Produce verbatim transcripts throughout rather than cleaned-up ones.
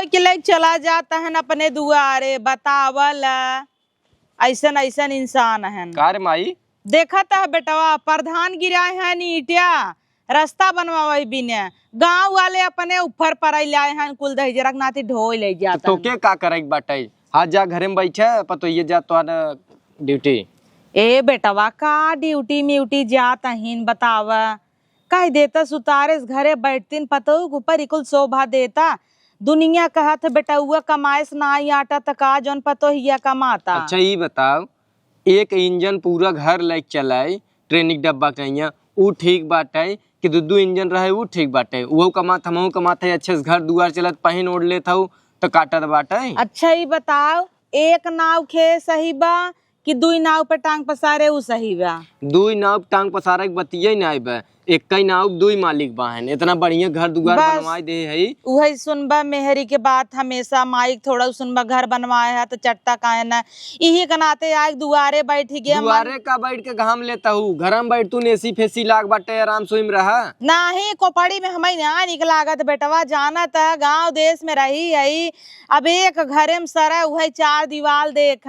के लेके चला जात हन अपने दुआरे, बतावल, अइसन अइसन इंसान हन। का रे माई? देखत ह बेटवा, प्रधान गिराए हन ईंटिया, रस्ता बनवावे बिने, गाँव वाले अपने ऊपर पराई लाए हन, कुल दहिजरा के नाती ढोई ले जात तो हन। तोके का करे के बाटे? हाँ, जा घरे में बैठे, पतोहिए जा तोहार ड्यूटी। ए बेटवा, का ड्यूटी म्यूटी जात अहिन, बतावा। कह देता सुतारे से घरे बैठतीन, पतोहू के ऊपर इकुल शोभा देता। दुनिया कहत बेटउआ कमाए से नाई आटा, त का जौन पतोहिया कमाता? अच्छा, ई बताओ, एक इंजन पूरा घर लाइक चलाए, ट्रेन के डब्बा कहिया, ऊ ठीक बाटे कि दू दू इंजन रहे, ऊ ठीक बाटे? उहो कमात, हमहू कमात है, अच्छे से घर दुआर चलत, पहिन ओढ़ लेत हऊ, त काटत बाटे। अच्छा, ई बताओ, एक नाव खे सही बा कि दुई नाव पे टांग पसारे उ सही बा? दुई नाव पे टांग पसारे के बतिये नाई बा, एक्कई नाव के दुई मालिक बाहेन, इतना बढ़िया घर दुआर बस, बनवाए दे हई। उहई सुनबा मेहरी के बात हमेशा, माई के थोड़ा सुनबा, घर बनवाए है तो चट्टा काहे ना, इही के नाते आए दुआरे बैठ गए। दुआरे का बैठ के घाम लेता हूँ, घर में बैठ तू एसी फेसी लाग बाटे, आराम से ओइम रहा। नाही, कोपड़ी में हमें ना निक लागत बेटवा, जानत गाँव देश में रही हई, अब एक घरे में सरा उहई चार दीवाल देख,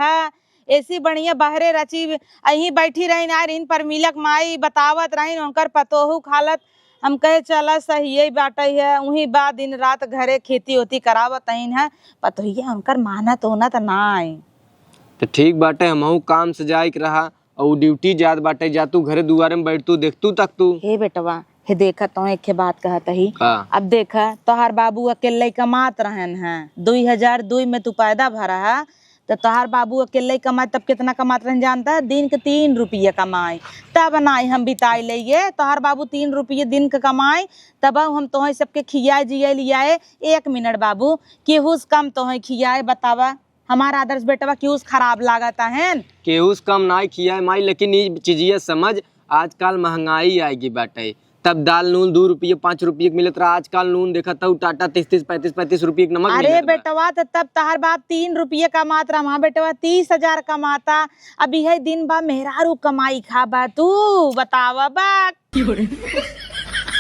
एसी बढ़िया बहरे रची, अहीं बैठी रहिन, आ रहिन परमिला के माई बतावत रहिन, उनकर पतोहू खालत, हम कहे चला सहिए बाटे है, उहीं बा दिन रात घरे खेती ओती करावत अहिन है, पतोहिया उनकर मानत ओनत नाई। तो ठीक बाटे, हमहू काम से जाए के रहा, और ड्यूटी जात बाटे, जा तू घरे दुआरे में बैठ तू, देख तू तक तू। हे बेटवा, हे देखा, तो एक बात कहत ही। का? अब देखा, तोहार बाबू अकेले कमात रहन हैं, दुई हजार दुई में तू पैदा भरा है, तो तोहार बाबू अकेले कमाए, तब कितना कमात रहन जानता है? दिन के तीन रुपये कमाए, तब नाई हम बिताए लेइए। तोहार बाबू तीन रुपये दिन के कमाए, तब हम तोहे सबके खियाए जियाए लियाए। एक मिनट बाबू, केहू से कम तोहे खियाए, बतावा? हमार आदर्श बेटवा केहू से खराब लागत है? केहू से कम नाई खियाए माई, लेकिन ई चीजिया समझ, आजकल महंगाई आएगी बाटे। तब दाल नून दू रुपये पाँच रुपये के मिलत रहा, आजकल नून देखत हऊ टाटा तीस तीस पैंतीस पैंतीस रुपये के नमक अरे मिलत बा। बेटवा, त तब तहार बाप तीन रुपये कमात रहा, हमार बेटवा तीस हजार कमाता। अब इहे दिन बा मेहरारू कमाई खा बा, तू बतावा बा।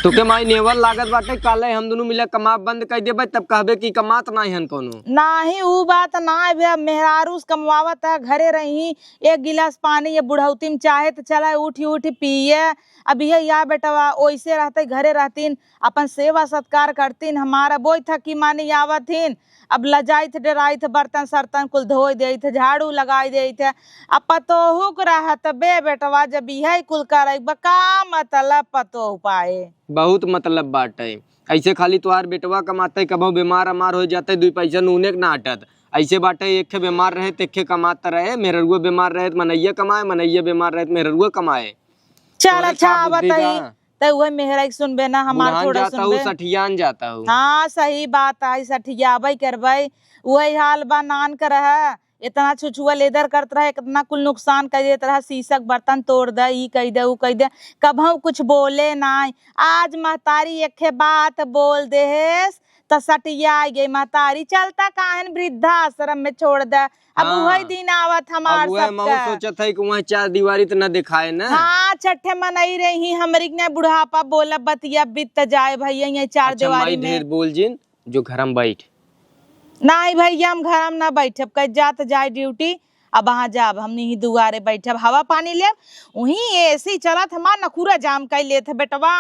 तोके माई नेवर लागत बाटे, काले हम दुनू मिला कमाब बंद कर देबे, तब कहबे कि कमात नाई हन कोनो। नाही, ऊ बात ना बे, अब मेहरारू से कमवावत है, घरे रही, एक गिलास पानी ये बुढ़ौती में चाहे त चला उठी उठी पिए। अब ये या बेटवा ओइसे रहते, घरे रहतीन, अपन सेवा सत्कार करतीन, हमारा बोई थकी मानी आवत हिन, अब लजाइत डेराइत बर्तन सर्तन कुल धोई देइत, झाड़ू लगाई देइत। अब पतोहू के रहत बे बेटवा, जब इहे कुल करे बा, का मतलब पतोह पाए? बहुत मतलब बाटे। ऐसे खाली तोहार बेटवा कमाते, कबो बीमार अमार हो जाते, दुई पैसा नूने के ना अटत। ऐसे बाटे, एक खे बीमार रहे त एक खे कमात रहे, मेहररुआ बीमार रहे त मनैया कमाए, मनैया बीमार रहे त मेहररुआ कमाए। चल, तोहरे अच्छा, का आवत बुद्धि हई। बा? त उहे मेहरा के सुनबे ना, हमार बुढ़ान थोड़ा जाता हूँ, सुनबे। सठियान जाता हूँ। हाँ, सही बात आई, सठियाबे करबे। उहे हाल बा नान के रहे, इतना छुछुआ लेदर करत रहे, कितना कुल नुकसान कर देत रहा, शीशक बर्तन तोड़ दे, ई कह दे, ऊ कह दे, कबहू कुछ बोले नाई। आज महतारी एक बात बोल देहेस, त सटिया गई महतारी, चलता काहन वृद्धाश्रम में छोड़ दे। अब हाँ। उहे दिन आवत हमार अब उहे मऊ सबका। सोचत है कि वहाँ चार दीवारी त न दिखाए न। हाँ, छठे मनई रही, हमरी के न बुढ़ापा बोलब बतिया बीत जाए भैया, ये चार अच्छा, दीवारी माई में। ढेर बोल जिन, जो घर में बैठ। नाई भैया, हम घर में ना बैठब, कह जात जाए ड्यूटी, अब वहाँ जाब, हमनी ही दुआरे बैठब, हवा पानी लेब, वहीं एसी चलत, हमार नखुरा जाम कर लेत है बेटवा।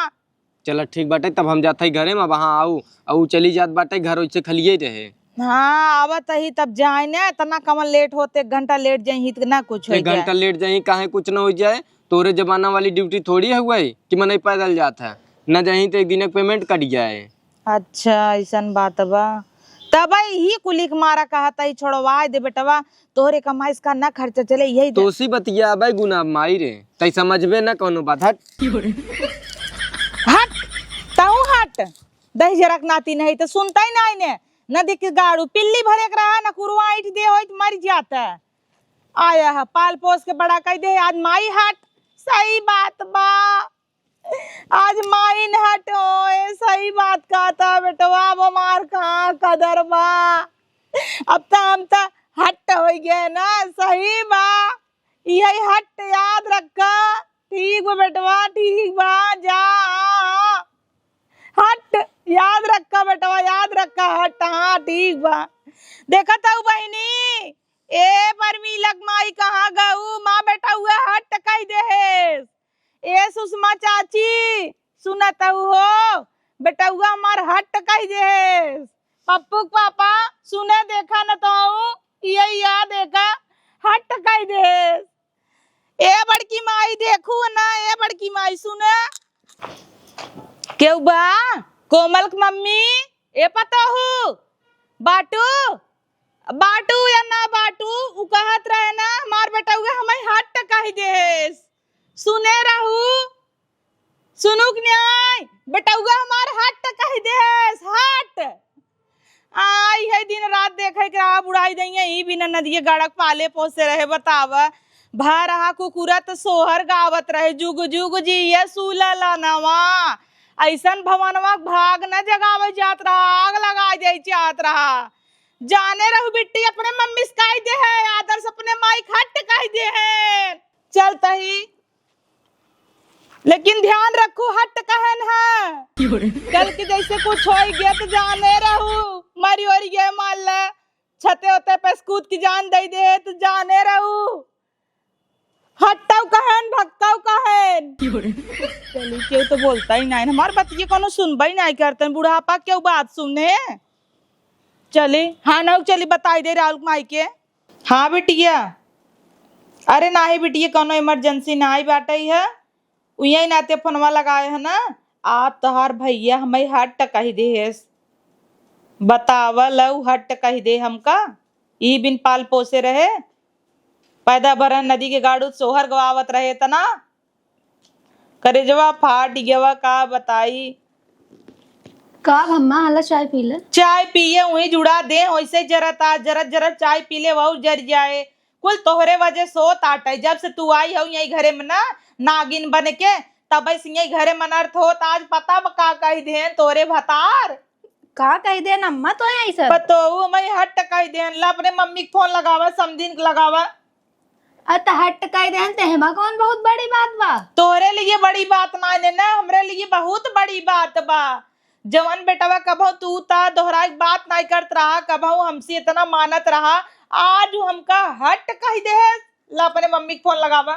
चला ठीक बाटे, तब हम जात हई घरे में, वहाँ आऊ, आ ऊ चली जात बाटे घर, ओइसे खलिए रहे। हाँ, आवत ही तब जाए ना, इतना कमन लेट होते, एक घंटा लेट जाई ही त ना कुछ हो एक घंटा जाए। लेट जाई, काहे कुछ ना हो जाए, तोरे जमाना वाली ड्यूटी थोड़ी है हुआ है कि मनई पैदल जात है, ना जाई तो एक दिन के पेमेंट कट जाए। अच्छा, ऐसन बात बा। तब ही कुलिक मारा कहत ही, छोड़वाए दे बेटवा, तोहरे कमाई से का ना खर्चा चले, यही दे। तोसी बतियाबे गुना माई रे, तई समझबे ना कोनो बात, हट। हट, तहू हट। दही जरक नाती नहीं तो सुनता ही नहीं ने। न देख के गाड़ू, पिल्ली भरे के रहा, न कुरुआ ऐंठ दे होई त मर जाता। आया है, पाल पोस के बड़ा कह दे, आज माई हट। सही बात बा। आज माई न हटो, ए सही बात कहता बेटवा, अब हमार कहाँ कदर बा। अब त हम त हट होइ गए ना, सही बा। यही हट याद रखा। ठीक बा बेटवा, ठीक बा, जा। हट। याद रखा बेटवा, याद रखा, हट, हाँ, ठीक बा। देखत हऊ बहिनी, ए परमीलक माई कहाँ गऊ? माँ बेटउआ हट कहि देहेस। ए सुषमा चाची, सुनत हऊ हो? बेटउआ हमार हट कहि देहेस। पप्पू के पापा, सुने देखा न तऊ, ये या देखा, हट कहि देहेस। ए बड़की माई, देखू ना, ए बड़की माई, सुने। केहू बा? कोमल के मम्मी, ए पतोहू, बाटू, बाटू या ना बाटू, उ कहत रहे ना, हमार बेटउआ हमइ हट कहि देहेस। सुने रहू, सुनू कि नाहीं, बेटउआ हमार हट कहि देहेस, हट। आई है दिन रात देखे के रहा, बुढ़ाई दइया, ई बिना नदिये गड़क पाले पोसे रहे, बतावा। भा रहा कुकुरत सोहर गावत रहे, जुग जुग जिये सुललनवा। अइसन भवनवा भाग न जगावे जात रहा, आग लगाइ देइ चाहत रहा। जाने रहू बिट्टी, अपने मम्मी से कहि देहे, आदर से अपने माई के हट कहि देहे। चल तही, लेकिन ध्यान रखू, हट कहेन है। कल के जैसे कुछ होइ गया त जाने रहू, मरी ओरी गए मान ले, छते ओते पे से कूद के जान दइ दे त जाने रहू। हट्टउ कहेन, भक्कउ कहेन। चली, केहू तो बोलतइ नाहीं, हमार बतिये कउनो सुनबइ नाहीं करतन, बुढ़ापा केहू बात सुने। चली, हाँ, नउ चली, बताइ दे राहुल माई के। हाँ बिटिया, अरे नाहीं बिटिया, कउनो emergency नाहीं बाटइ है, उइयइ नाते फोनवा लगाए है ना। आ तोहार भइया हमइ हट कहि देहेस, बतावल उ हट कहि दे हमका, ई बिन पाल पोसे रहे, पैदा भरन नदी के गाड़ू सोहर गवावत रहे तना। करेजवा फाट गवा, का बताई। का भम्मा, आला चाय पी ले। चाय पिए वहीं जुड़ा दे, वैसे जरत आ, जरत जरत चाय पी ले, वहू जर जाए। कुल तोहरे वजह से होत आटे, जब से तू आई हऊ यही घरे में ना, नागिन बन के, तब से यही घरे में अनर्थ होत। आज पता बा का कहि देन तोहरे भतार। का कहि देन अम्मा तो यही सब? पतोहू मैं हट कहि देन, ला अपने मम्मी के फोन लगावा, समधिन के लगावा। अ, त हट कहि देन, तेहमा कौन बहुत बड़ी बात बा? तोहरे लिए बड़ी बात ना ने ना, हमरे लिए बहुत बड़ी बात बा। जवन बेटवा कबहू तू ता दोहराई के बात नाहीं करत रहा, कबहू हमसे इतना मानत रहा, आज उ हमका हट कहि देहे। ला अपने मम्मी के फोन लगावा।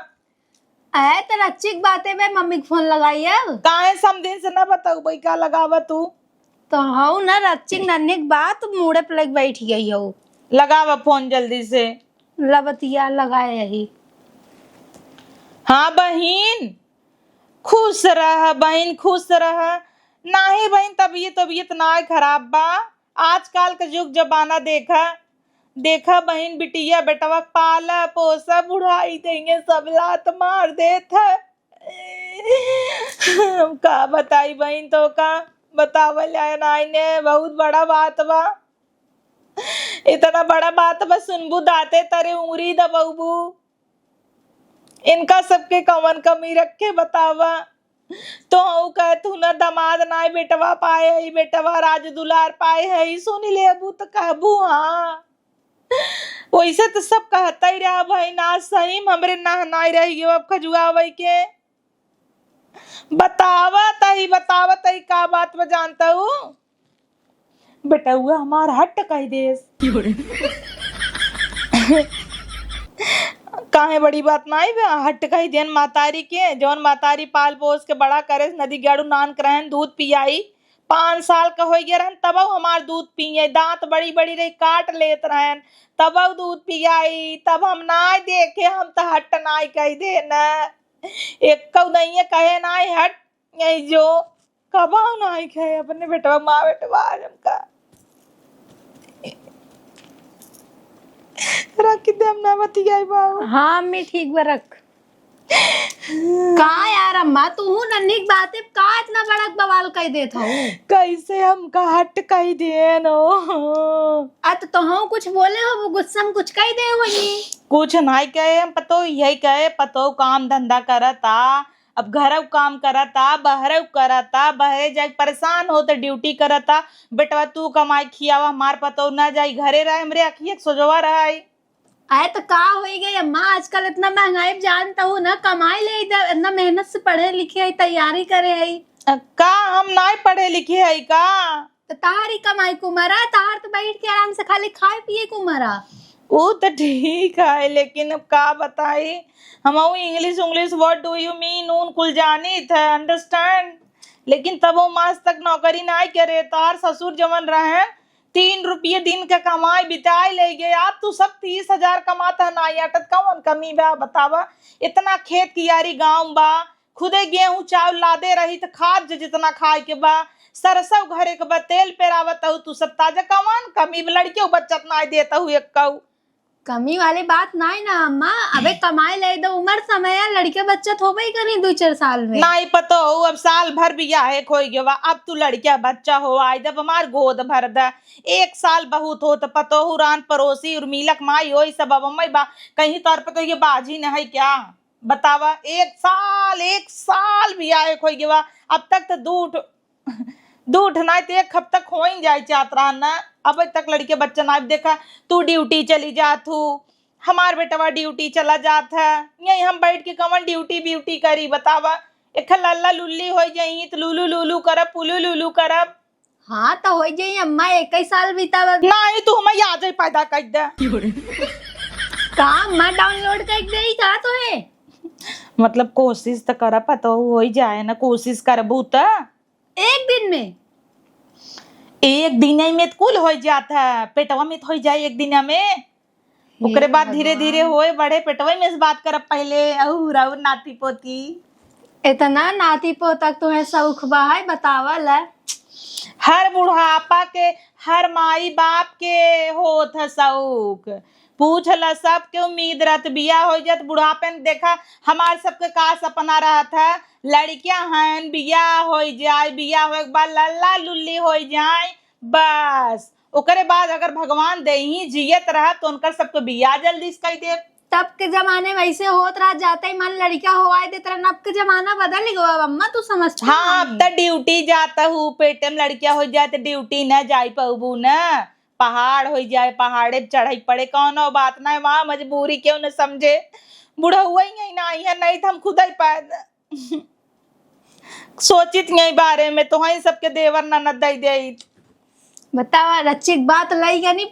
अ, त रच्चिक बाते बे, मम्मी के फोन लगाई अब। काहे समधिन से ना बताऊ बई, का लगावा तू? तो हऊ ना रच्चिक नन्हिक बात मूड़े पे लग बैठ गई हऊ। लगावा फोन जल्दी से। लबतिया लगाए यही। हाँ बहिन, खुश रह बहिन, खुश रह। नाहीं बहिन, तबीयत, तबीयत नाहीं खराब बा। आजकल के जुग जमाना देखा, देखा बहिन, बिटिया बेटवा पाला पोसा, बुढ़ाई देंगे सब लात मार देत है। हम का बताई बहिन, तो का बतावल जाए, नाहीं ने बहुत बड़ा बात बा। इतना बड़ा बात बा, सुनबू दाते तरे उंगरी दबउबू। इनका सबके कवन कमी रखे बतावा। तो हऊ कहत हूँ ना, दमाद नाय बेटवा पाए है, बेटवा राज दुलार पाए है, ई सुन लेबू त कहबू हाँ। वैसे तो सब कहता ही रहा भाई, ना सही में हमरे नहनाई रही गयो अब खजुआवे के। बतावत ही, बतावत ही, का बात बा जानता हूँ? बेटउआ हमार हट कहि देस। काहे बड़ी बात नाई बा, हट कहि देन महतारी के, जौन महतारी पाल पोस के बड़ा करे, नदी गाड़ू नान करायन, दूध पियाई, पाँच साल का होइ गया रहन, तबउ हमार दूध पिए, दांत बड़ी बड़ी रही, काट लेत रहन, तबउ दूध पियाई, तब हम नाई देखे, हम त हट नाई कहि देन। एक कउ दइये कहे नाई हट, यही जो कबाऊ नाई खाए अपने बेटवा, माँ बेटवा आज हमका। रख दे, हम ना बतियाई बाबू। हाँ अम्मी, ठीक बा, रख। का यार अम्मा, तू हूँ नन्ही के बाते का इतना बड़ा बवाल कह देत हऊ? कैसे हमका हट कहि देन हो? अत तो हम कुछ बोले हो, वो गुस्सा में कुछ कह दे वही। कुछ नाई कहे, हम पतो यही कहे, पतो काम धंधा करत आ, अब घरउ काम करता, बहरउ करता, बहरे जाके परेशान होत ड्यूटी करता। बेटवा तू कमाई खियावा, हमार पतोह ना जाई घरे रहे, हमरे अखिए के सोझवा रहे। अरे तो का होई गई अम्मा, आजकल इतना महंगाई जानता हूँ ना, कमाई ले इधर, इतना मेहनत से पढ़े लिखे है, तैयारी करे है, अ, का हम नाई पढ़े लिखे हई का? त तहार ही कमाई क उमर है, तहार त बैठ के आराम से खाली खाए पिए क उमर है। ऊ त ठीक है, लेकिन अब का बताई, हमहू English उंग्लिश, what do you mean, उन कुल जानी थे, understand, लेकिन तब वो मास तक नौकरी नाई करे। तहार ससुर जवन रहे, तीन रुपये दिन के कमाई बिताए ले गए। आप तू सब तीस हजार कमात है, नाई अटत, कौन कमी बा बतावा? इतना खेत कियारी गाँव बा, खुदे गेहूं चाउर लादे रही त खात जे जितना खाए के बा, सरसों घरे के बा, तेल पेरावत हऊ तू सब ताजा, कवन कमी बा? लड़कियों बचत नाई देत हऊ एक कऊ। कमी वाली बात नाई ना अम्मा, अबे कमाए ले दो, उमर समय है, लड़के बच्चा तो होबे ही करी दो चार साल में। नाई पतो हऊ, अब साल भर बियाहे खोई गवा, अब तू लड़किया बच्चा हो आए, जब हमार गोद भर द, एक साल बहुत हो त पतोहू रान पड़ोसी उर्मिलक माई होई सब अब अम्मा बा, कहीं तौर पर तो ये बाजी न है क्या? बतावा, एक साल, एक साल बियाहे खोई गवा, अब तक तो दू ठो, दू ठो नाई तो एक हफ्ता खोइन जाए चाहत रहा ना, अब तक लड़के बच्चा ना। अब देखा, तू ड्यूटी चली जात हू, हमार बेटवा ड्यूटी चला जात है, यही हम बैठ के कवन ड्यूटी ब्यूटी करी बतावा? एक लल्ला लुल्ली हो जाई तो लुलु लुलु करब, पुलु लुलु करब। हाँ, तो हो जाई अम्मा, इक्कीस साल बीता बा। नाही, तू हमें याद ही पैदा कर दे। का अम्मा डाउनलोड कर दे ही का तो है? मतलब कोशिश तो कर, पता हो ही जाए ना, कोशिश करबू त। एक दिन में? एक दिन में तो कुल हो जात है, पेटवा में तो हो जाए एक दिन में। ओकरे बाद धीरे धीरे होए बढ़े, पेटवे में से बात करब पहले। अउर, अउर नाती पोती। इतना नाती पोता के तोहे शौक बा है, बतावा ला। हर बुढ़ापा के, हर माई बाप के होत है शौक। पूछ ला, सबके उम्मीद रहत, बियाह हो जात बुढ़ापे में। देखा, हमार सबके का सपना रहत है, लड़कियां हैं, बियाह हो जाए, बियाह होए के बाद लल्ला लुल्ली हो जाए, बस। ओकरे बाद अगर भगवान देही जियत रहा तो उनकर सबके बियाह जल्दी से कई देब। तब के जमाने में ऐसे होत रहा, जाते ही मन लड़किया होवाए देत रहा। अब के जमाना बदल गवा अब अम्मा, तू समझती हाँ, अब नहीं। त ड्यूटी जात हू, पेटे में लड़किया हो जाए त ड्यूटी न जाई पउबू न। पहाड़ हो जाए, पहाड़े पे चढ़े के पड़े, कौनो बात ना, वहाँ मजबूरी क्यों न समझे। बुढ़उआ ही नहीं ना आई है, नहीं तो हम खुद ही पैदा सोचित यही बारे में, तोहई सबके देवर ननद दई देइत। बतावा, रचिक बात लई गनी,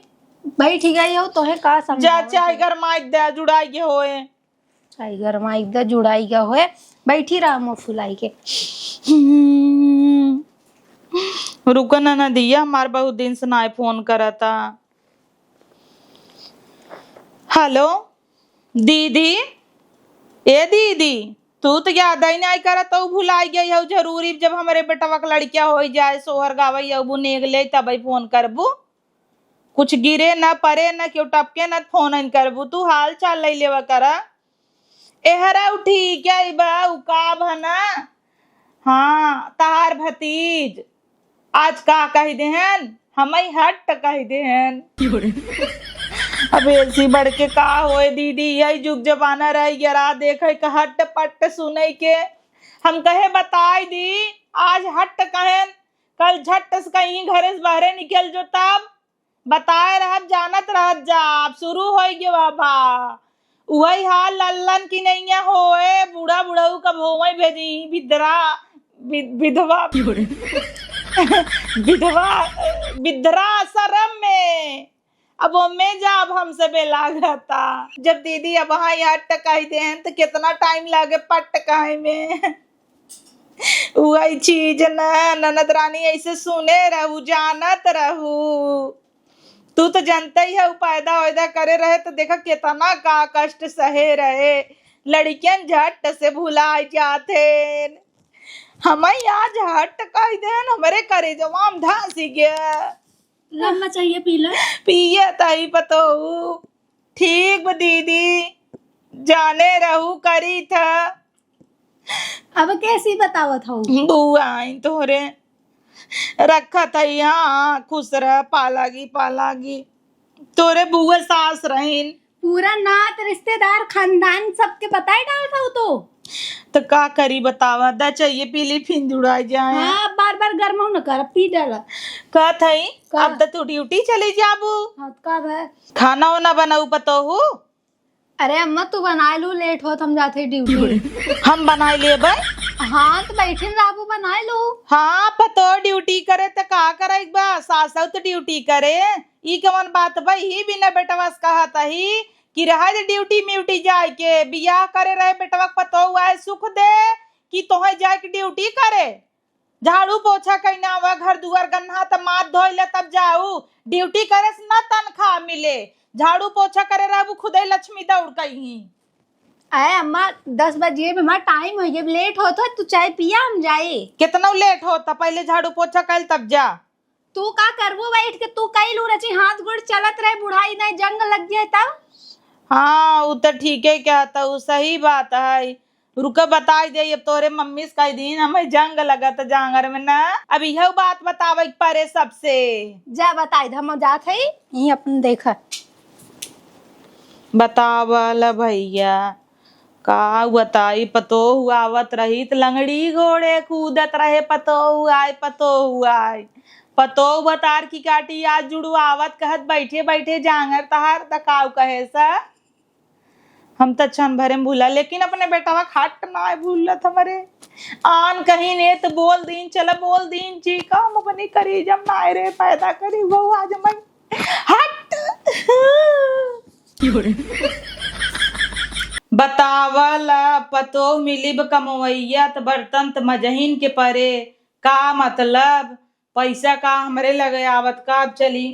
बैठ गई हो, तोहे का समझावा? जा चाय गरमाई दे, जुड़ाई के होए। चाय गरमाई दे, जुड़ाई के होए, बैठी रहा मुँह फुलाई के। हम्म, रुको ना, नदिया, हमार बहुत दिन से नाय फोन करता। हेलो, दीदी, ए दीदी, तू तो याद ही नाय करत, तू भुलाई गई हो जरूरी, जब हमरे बेटवा के लड़किया होई जाए, सोहर गावई अबू नेग ले, तबई फोन करबू। कुछ गिरे न परे न केहू टपके न फोन इन करबू, तू हाल चाल ले लेवा करा। एहरा उ ठीक है बा, उ का भना? हाँ, तहार भतीज आज का कह देहन, हमई हट कह देहन। अब ऐसी बढ़ के का होए दीदी, यही जुग जमाना रह गया, राह देखे के हट पट सुने के। हम कहे बताई दी, आज हट कहेन, कल झट से कहीं घरे से बाहरे निकल जो, तब बताए रहब, जानत रहत जा, अब शुरू होई गवा बा। उहई हाल लल्लन की नैया होए, बूढ़ा बुढ़ऊ कब होवई भेजी, बिधरा, बि-, विधवा, विधवा, बिधरा आश्रम में। अब ओमे जाब हमसे बेलागता। जब दीदी अब हाँ यार टकाई देन, तो कितना टाइम लागे पट टकाई में। उहई चीज न, ननद रानी ऐसे सुने रहू, जानत रहू। तू तो जानते ही है, उ पैदा वैदा करे रहे तो देखा कितना का कष्ट सहे रहे। लड़कियन झट से भुलाए जात हैं। हमई आज हट कह देन, हमरे करेजवा में धंसी गया। लम्मा चाहिए पी ला। पिए तई पतोहू। ठीक बा दीदी, जाने रहू करी था। अब कैसी बतावत हऊ? बुआ आई तोहरे रखत हई, हाँ, खुश रह, पालागी, पालागी। तोरे बुआ सास रहीन। पूरा नात रिश्तेदार खानदान सबके बताए डालत हऊ तो। तो का करी बतावा, दा चाहिए पी ली, फिर जुड़ाई जाए। हाँ, बार बार गरमाऊ न कर, पी डाला। कहत हई, का? अब तो तू ड्यूटी चली जाबू। हाँ, तो का भा? खाना वाना बनाऊ पतोहू? अरे अम्मा, तू बनाए लू, लेट होत, हम जात हई ड्यूटी। हम बनाए लेबै। हाँ, तो बैठिन रहबू, बनाए लू। हाँ, पतोह ड्यूटी करे त का करे बा, सासौ त ड्यूटी करे। ई कवन बात बा? ही बिना बेटवा से कहत ही कि रहे दे ड्यूटी म्यूटी जाए के, बियाह करे रहे बेटवा के पतोह आए सुख दे कि तोहे जाए के ड्यूटी करे। झाड़ू पोछा कइना आवा, घर दुआर गन्हा त माथ धोइ ले तब जाऊ। ड्यूटी करे से ना तनख्वाह मिले, झाड़ू पोछा करे रहबू खुदे लक्ष्मी दौड़ कइहीं। अरे अम्मा, दस बजिए में हमार टाइम होइ गया, लेट होत हो, तू चाय पिया, हम जाई। कितना लेट होता, पहले झाड़ू पोछा कइल तब जा। तू का करबू बैठ के, तू कइलू रची, हाथ गोड़ चलत रहे, बुढ़ाई नहीं जंग लग जाए तब। हाँ, उ त ठीके कहत हऊ, सही बात है। रुका बताई दे, अब तोरे मम्मी से कह दीन, हमें जंग लगत जांगर में ना। अब इहउ बात बतावे के परे सबसे। जा बताई दे, हम जात हई, यहीं अपन देखा। बतावल भइया, का बताई, पतोहू आवत रही त लंगड़ी घोड़े कूदत रहे, पतोहू आए, पतोहू आए। पतोहू बतार की काटी आज जुड़वावत कहत बैठे बैठे जांगर तहार त काऊ कहे सा। हम त क्षण भरे में भूला, लेकिन अपने बेटवा खाट नाय भूलत हमरे। आन कहीं ने त बोल दीन, चला बोल दीन जी, का हम अपनी करीजम नाय रे पैदा करी, वो आज मैं हट। बतावल, पतोह मिली ब कमवैया त बर्तन त मजहिन के परे, का मतलब? पैसा का हमरे लगे आवत का? अब चली।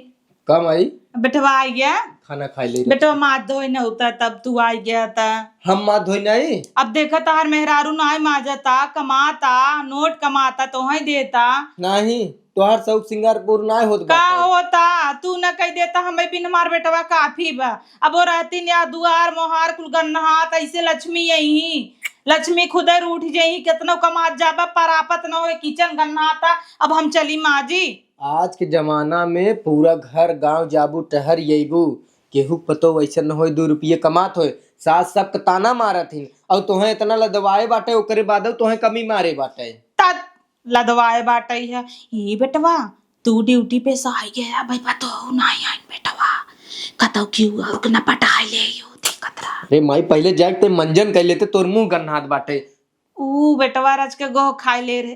का माई? बेटवा आई गया। खाना खाई ले। बेटवा माथ धोई न होता तब तू आई गया था। हम माथ धोई नहीं? अब देखा तहार मेहरारू नाय माजता, कमाता, नोट कमाता, तोहई देता। नहीं, तोहार शौक सिंगार पूर नाय होत का बाटे। होता? तू न कह देता, हमें बिन हमार बेटवा काफी बा। अब वो रहती न या दुआर मोहार कुल गन्नहात, ऐसे लक्ष्मी यही, लक्ष्मी खुदे रूठ जही, केतनो कमात जाबा, परापत न होए, किचन गन्नहाता। अब हम चली माजी। आज के जमाना में पूरा घर गांव जाबू टहर अइबू, केहू पतो वैसन न होए, दू रुपये कमात होए, सास सबके ताना मारत हिन, और तोहें इतना लदवाए बाटे, ओकरे बादो तोहें कमी मारे बाटे। तत लदवाए बाटे है। ए बेटवा, तू ड्यूटी पे से आई गया, भाई पतो नाई आइन बेटवा, कतौ क्यों और के न पटाए ले यो देखत रहा। रे माई, पहले जाके ते मंजन कर लेते, तोर मुंह गन्हात बाटे। ऊ बेटवा रच के गोह खाए ले रे।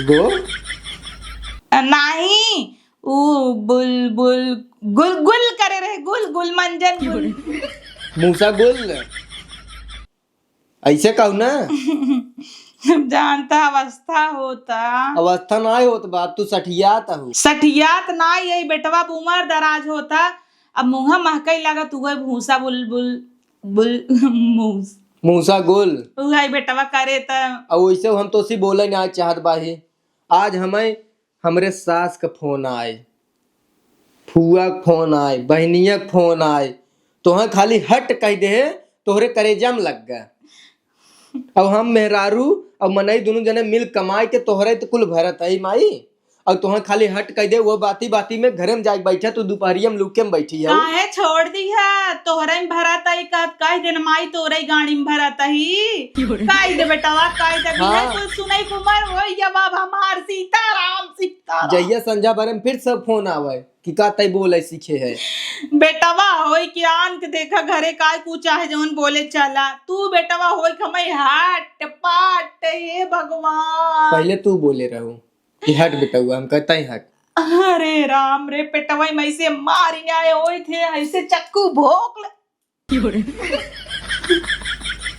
गोह? नाही, ऊ बुल बुल गुल गुल करे रहे, गुल गुल मंजन गुल। मूसा गुल। ऐसे कहू ना। जानता अवस्था होता। अवस्था नाय होत बा, तू सठियात हऊ। सठियात नाय, यही बेटवा उमर दराज होता। अब मुँहा महकई लागत, उहे भूसा बुल बुल बुल मूस। मूसा गुल। उहे बेटवा करे त। अब वैसे हम तोसी बोले ना चाहत बाही। आज हमें हमरे सास क फोन आए, फुआ क फोन आए, बहिनिया क फोन आए, तोहें खाली हट कह दे, तोहरे करेजा में लग गए। अब हम मेहरारू, अब मनई दुनू जने मिल कमाए के तोहरे त कुल भरत है माई, और तोहें खाली हट कह दे, वो बाती बाती में घरे में जाके बैठा, तू दुपहरिया में लुके में बैठी है। काहे छोड़ दिया, तोहरे में भरत है, कह, कह देन माई तोरे गाड़ी में भरत है। कह दे बेटवा, कह दे, हाँ। बिना कुछ सुनई कुमर होई, जब अब हमार सीताराम, सीताराम। जहिया संझा भरे में फिर सब फोन आवे कि का तय बोले सीखे है। बेटवा होई कि आन के देखा घरे काय कुछ चाहे जौन बोले चला। तू बेटवा होई कि हमें हाट पाट, हे भगवान। पहले तू बोले रहू कि हट बेटवा, हम कहता ही हट। अरे राम रे, पेटवा में ऐसे मारी आए होई थे, ऐसे चक्कू भोंक ले।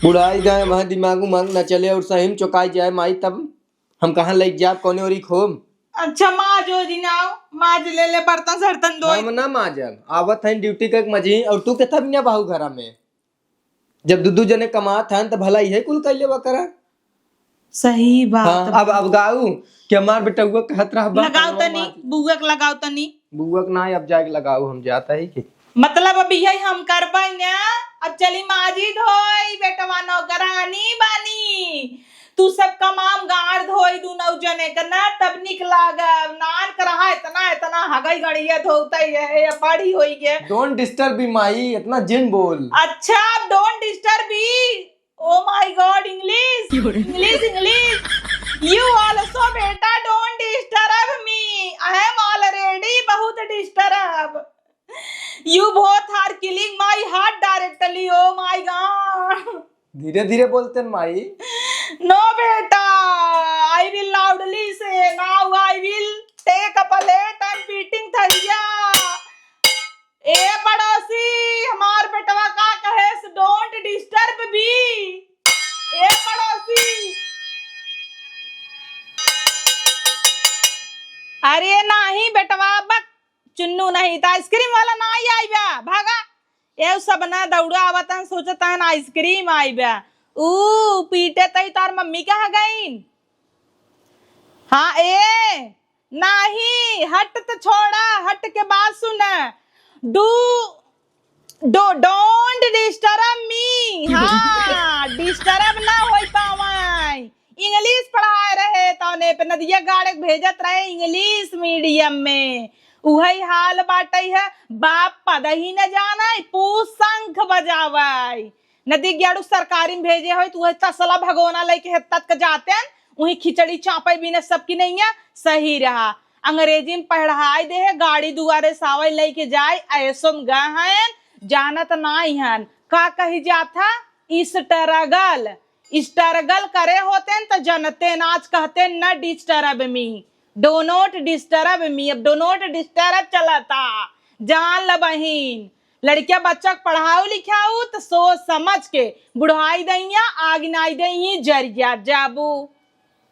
बुढ़ाई जाए, वहाँ दिमाग उमाग न चले और सही में चौकाई जाए माई, तब हम कहाँ लग जाब, कौने ओरी खोब? अच्छा, माँ जो जी ना आओ, माँ जी ले ले बर्तन सर्तन धोई। हम ना माजब, आवत हैं ड्यूटी के मजी, और तू के तब ना बाहू घरा में। जब दू दू जने कमात हैं, त भला इहे कुल कर लेवा करा। सही बात हाँ, बा। अब, अब गाऊ कि हमार बेटउआ कहत रहा बा, लगाओ कनवा तनी, मार। बुआ के लगाओ तनी। बुआ के ना, अब जाके लगाओ, हम जाता ही कि। मतलब अब यही हम करबै ना, अब चली माजी धोई, बेटवा नौकरानी बानी। तू सब कमाम गाड़ धोई दू नौ जने के ना, तब निक लागब। नान के रहा इतना, इतना हगई गड़िया धोते ये, ये बड़ी होई गे। Don't disturb me माई, इतना जिन बोल। अच्छा, अब don't disturb me। Oh my God, English, English, English। You also बेटा, don't disturb me। I am already बहुत disturb। You both are killing my heart directly, oh my God. धीरे धीरे बोलते न माई। No बेटा, I will loudly say, now I will take a plate and beating थरिया। ए पड़ोसी, हमार बेटवा का कहेस, don't disturb me। ए पड़ोसी। अरे नाही बेटवा, बक, चुन्नू नहीं त आइसक्रीम वाला नाही आइबा, भागा। ए सब ना दौड़ा आवत हन, सोचत हन आइसक्रीम आइबा। ऊ पीटे तई तार मम्मी कहाँ गईन? हाँ ए, नाही, हट त छोड़ा, हट के बात सुन। Do, do, don't disturb me। हाँ, disturb ना होई पावै। English पढ़ाए रहे, तौने पे नदिया गाड़े के भेजत रहे English medium में। उहई हाल बाटै है, बाप पदही न जानै, पूत शंख बजावै। नदी ग्याड़ू सरकारी में भेजे होई, त उहई तसला भगोना लइके हेत्तत के जातेन, उहीं खिचड़ी चापै बिना सबकी नैया सही रहा। अंग्रेजी में पढ़ाई दे है, गाड़ी दुआरे सावै लइके जाए, ऐसो में गए हैं, जानत नाई हन। का कही जात है? Struggle। Struggle करे होतेन त जनतेन, आज कहतेन न disturb me, do not disturb me, अब do not disturb चलता, जान ल बहिन। लड़किया बच्चा के पढ़ाऊ लिखाऊ त सोच समझ के, बुढ़ाई दइया आग नाई दइही जरिया जाबू।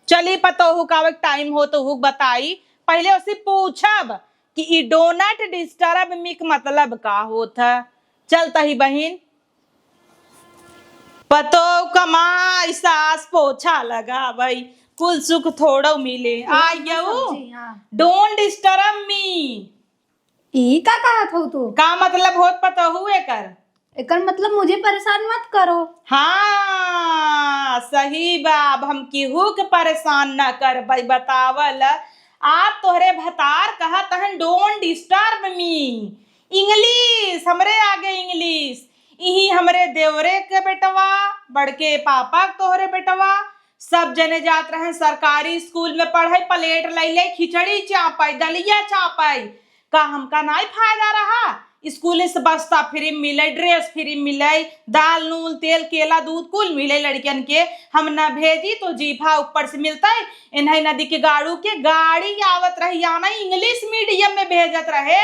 चली पतोहू का अब टाइम हो त हुक बताई, पहिले उसे पूछब कि ई do not disturb me के मतलब का होत है। चलता ही बहिन। पतोह कमाई, सास पोछा लगावई, कुल सुख थोड़ो मिले। थोड़ा आइयऊ, सब्जी, हाँ। Don't disturb me। ई का कहत हो तू? का मतलब होत पतोहू एकर? एकर मतलब मुझे परेशान मत करो। हाँ, सही बा, अब हम केहू के परेशान ना करबै। बतावल, आप तोहरे भतार कहत हन, don't disturb me। English, हमरे आगे English। इही हमरे देवरे के बेटवा, बड़के पापा के तोहरे बेटवा, सब जने जात रहन सरकारी स्कूल में पढ़ै, प्लेट लइ लइ खिचड़ी चापै, दलिया चापै। का हमका नाई फायदा रहा? स्कूल से बस्ता फ्री मिलै, ड्रेस फ्री मिलै, दाल, नून, तेल, केला, दूध कुल मिलै लड़कियन के। हम ना भेजी तो जीफा ऊपर से मिलतै, इन्है नदी के गाड़ू के गाड़ी आवत रही, आना English medium में भेजत रहे।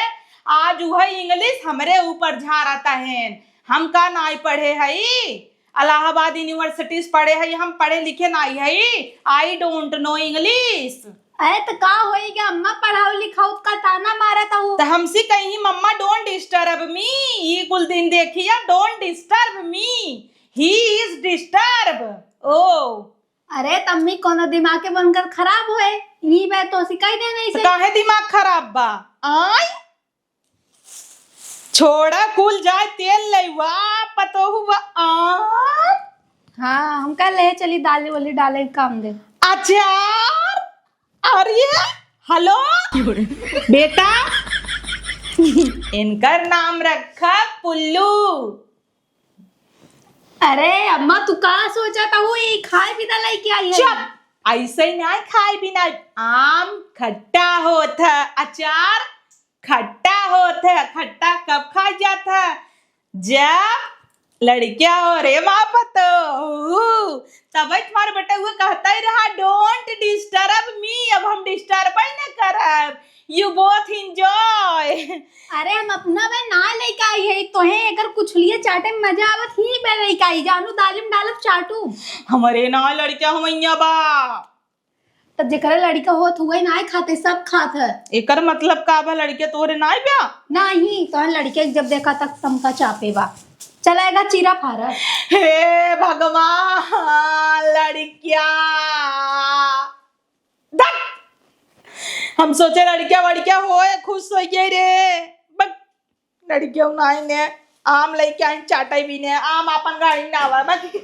आज उहै English हमरे ऊपर झारत हन। हम का नाई पढ़े हई? इलाहाबाद university से पढ़े हई, हम पढ़े लिखे नाई हई। I don't know English। अरे त का होई गया, अम्मा पढ़ाऊ लिखाऊ का ताना मारत हऊ। त हमसे कही, "मम्मा, don't disturb me।" ई कुल दिन देखिया, "Don't disturb me, he is disturb।" ओ। अरे तम्मी, कोनो दिमाग के बनकर खराब होए, ई बे तो सिखाई दे नहीं त से। काहे दिमाग खराब बा? आय? छोड़ा, कुल जाए तेल लइवा, पतोहुआ, आ? हाँ, हमका ले चली दाली वाली डाले काम दे। अचार? अरे, हेलो? बेटा, इनकर नाम रखा पुल्लू। अरे अम्मा, तू का सोचत हऊ? ई खाए पीना लइके आई है। चुप, ऐसे ही ना खाए पीना। आम खट्टा होत है, अचार खट्टा होत है। खट्टा कब खाए जात है? जब लड़किया हो रे माँ पतोहू, तबै तुम्हार बेटउआ कहतै रहा, "Don't disturb me।" अब हम disturb ही न करब, you both enjoy। अरे हम अपना बे ना लइके आई है, तोहे एकर कुछ लिए चाटे में मजा आवत ही बे लइके आई, जानू दालिम डालब चाटू। हमरे ना लड़किया हमैया बा। तब जेकरे लड़िका होत हुए नाय खाते, सब खात है। एकर मतलब का बा, लड़िका तोहरे नाय बा? नाही, तोहर लड़िका के जब देखा तब तमका चापे बा। चला एगा चीरा फारा। हे भगवान, लड़िका। धत! हम सोचे लड़िका वड़िका होए, खुश होइ गए रे। बक, लड़िका नाय ने, आम लइके आई चाटे भी ने, आम आपन गाड़ी में ना आवा। बक।